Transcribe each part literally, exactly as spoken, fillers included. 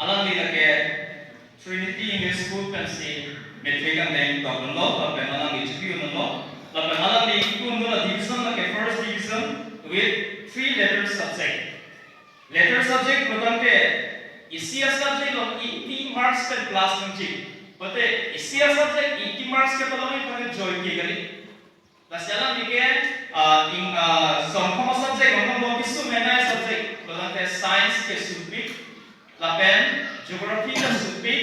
Alangli lake Trinity English School pensi matric angdeng toklo, lapen alangli chipi unlo, lapen alangli kundun a division lake first division with three letter subject. Letter subject pulo tangte isi a subject along eighty marks pen plus nangji. Mate isi a subject eighty marks kepalong iphan joy ke kali. Lasi alangli ke, ah, ing, ah, songkhom a subject along lo kesung henai subject. Pulo tangte science ke sumpi, lapen geography ke sumpi,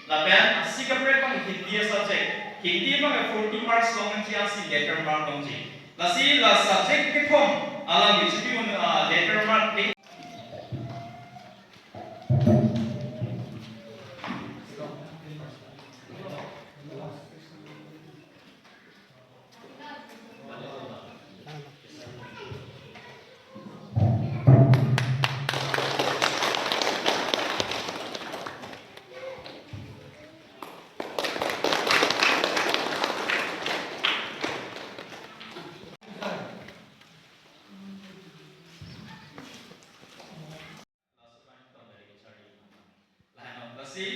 lapen isi kaprek abang Hindi a subject. Hindi abang forty marks long nangji, isi letter mark longji. Lasi la subject kethom alangli chipi un, ah, letter mark ke. Lahenlo, lasi,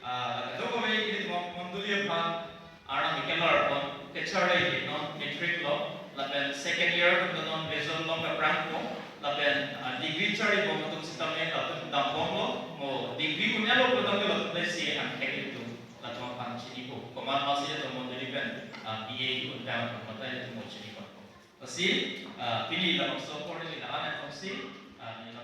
ah, la kadokave ili mon-, mondoli aphan, Arnam kelar pon, kacharli non matric lo, lapen second year atum ta non result along kaprang po, lapen, ah, degree charli bom atum sitame latum dambomlo, mo degree un-elo pulo tangte latum ta isi angthek atum, latum aphan chinipo, komat masi latum mondoli pen, ah, B A un-e atum mate latum mo chinipo. Lasi, ah, pini labangso apor ili la-an atum si, ah, neli